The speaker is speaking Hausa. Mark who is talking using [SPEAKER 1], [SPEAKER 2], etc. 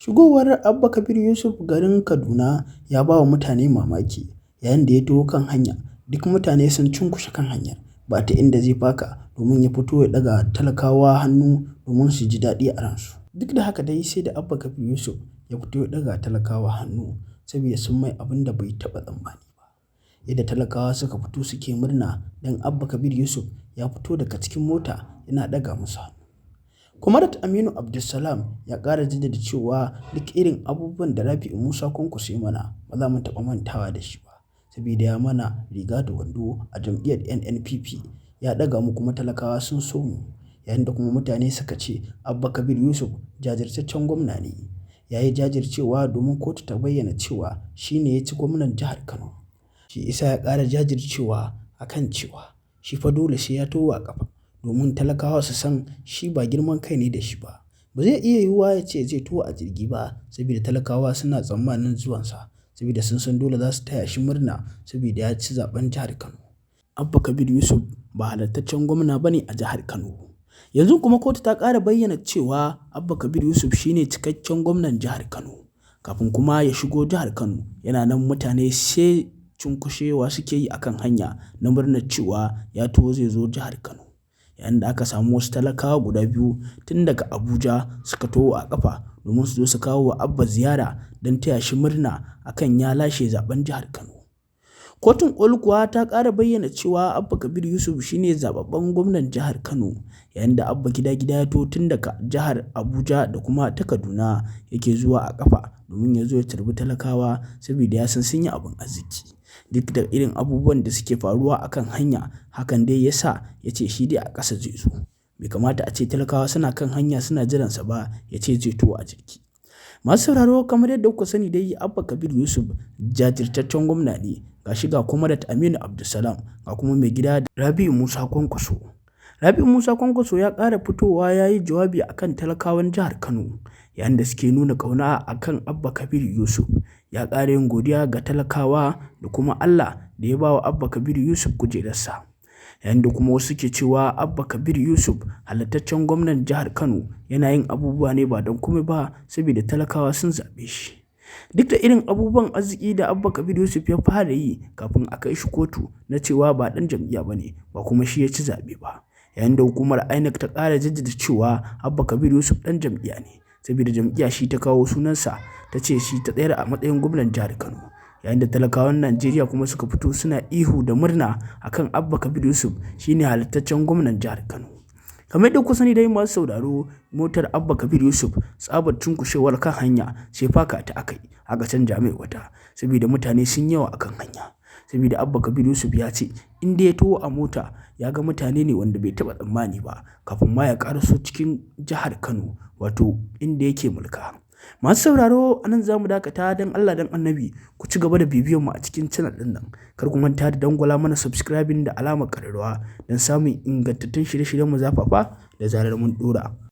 [SPEAKER 1] Shigowar Abba Kabir Yusuf garin Kaduna ya ba wa mutane mamaki, yayin da ya taho kan hanya duk mutane sun cunkushe kan hanyar ba ta inda zai faka domin ya fito ya ɗaga wa talakawa hannu domin su ji daɗi a ransu. Duk da haka dai sai da Abba Kabir Yusuf ya fito ya ɗaga wa talakawa hannu saboda sun mai abin da bai taɓa tsammani ba. Yadda talakawa suka fito suke murna don Abba Kabir Yusuf ya fito daga cikin mota yana ɗaga musu hannu. Comrade Aminu Abdussalam ya ƙara jaddada cewa duk irin abubuwan da Rabi'u Musa Kwankwaso ya mana ba za mu taɓa mantawa da shi ba, saboda ya mana riga da wando a jam'iyyar NNPP, ya ɗaga mu kuma talakawa sun so mu, yayin da kuma mutane suka ce Abba Kabir Yusuf jajirtaccen gwamna ne. Ya yi jajircewa domin kotu ta bayyana cewa shi ne ya ci gwamnan jihar Kano. Shi isa ya ƙara jajircewa a kan cewa shi fa dole sai ya taho a ƙafa domin talakawa su san shi ba girman kai ne da shi ba. Ba zai iya yiwuwa ya ce zai taho a jirgi ba saboda talakawa suna tsammanin zuwansa, saboda sun san dole za su taya shi murna saboda ya ci zaɓen jihar Kano. Abba Kabir Yusuf ba halattaccen gwamna ba ne a jihar Kano. Yanzu kuma kotu ta ƙara bayyana cewa Abba Kabir Yusuf shi ne cikakken gwamnan jihar Kano. Kafin kuma ya shigo jihar Kano, yana nan mutane sai cunkushewa suke yi a kan hanya na murnar cewa ya taho zai zo jihar Kano. Yayin da aka samu wasu talakawa guda biyu tun daga Abuja suka taho a ƙafa domin su zo su kawo wa Abba ziyara don taya shi murna a kan ya lashe zaɓen jihar Kano. Kotun ƙoli kuwa ta ƙara bayyana cewa Abba Kabir Yusuf shi ne zaɓaɓɓen gwamnan jihar Kano, yayin da Abba gida gida ya taho tun daga jihar Abuja da kuma ta Kaduna yake zuwa a ƙafa domin ya zo ya tarbi talakawa saboda ya san sun yi abin arziki. Duk da irin abubuwan da suke faruwa a kan hanya, hakan dai ya sa ya ce shi dai a ƙasa zai zo. Bai kamata a ce talakawa suna kan hanya suna jiransa ba ya ce zai taho a jirgi. Masu sauraro, kamar yadda kuka sani dai, Abba Kabir Yusuf jajirtaccen gwamna ne, ga shi ga Comrade Aminu Abdussalam, ga kuma mai gida Rabi'u Musa Kwankwaso. Rabi'u Musa Kwankwaso ya ƙara fitowa ya yi jawabi a kan talakawan jihar Kano yayin da suke nuna ƙauna a kan Abba Kabir Yusuf. Ya ƙara yin godiya ga talakawa da kuma Allah da ya ba wa Abba Kabir Yusuf kujerarsa. Yayin da kuma wasu ke cewa Abba Kabir Yusuf halattaccen gwamnan jihar Kano yana yin abubuwa ne ba don komai ba saboda talakawa sun zaɓe shi. Duk da irin abubuwan arziki da Abba Kabir Yusuf ya fara yi kafin a kai shi kotu na cewa ba ɗan jam'iyya ba ne, ba kuma shi ya ci zaɓe ba. Yayin da hukumar INEC ta ƙara jaddada cewa Abba Kabir Yusuf ɗan jam'iyya ne, saboda jam'iyya shi ta kawo sunansa ta ce shi ta tsayar a matsayin gwamnan jihar Kano. Yayin da talakawan Najeriya kuma suka fito suna ihu da murna akan Abba Kabir Yusuf shine halittaccen gwamnan jihar Kano. Kamar yadda kuka sani dai, masu sauraro, motar Abba Kabir Yusuf tsabar cunkushewar kan hanya sai faka ta aka yi aka canja mai wata saboda mutane sun yawa akan hanya. Saboda Abba Kabir Yusuf ya ce in dai ya taho a mota ya ga mutane ne wanda bai taɓa tsammani ba kafin ma ya ƙaraso cikin jihar Kano, wato inda yake mulka. Masu sauraro, a nan za mu dakata. Don Allah don Annabi ku ci gaba da bibiyan mu a cikin channel ɗin nan. Kar ku manta da dangwala mana subscribing da alamar ƙararrawa don samun ingantattun shirye-shiryen mu zafafa da zarar mun ɗora.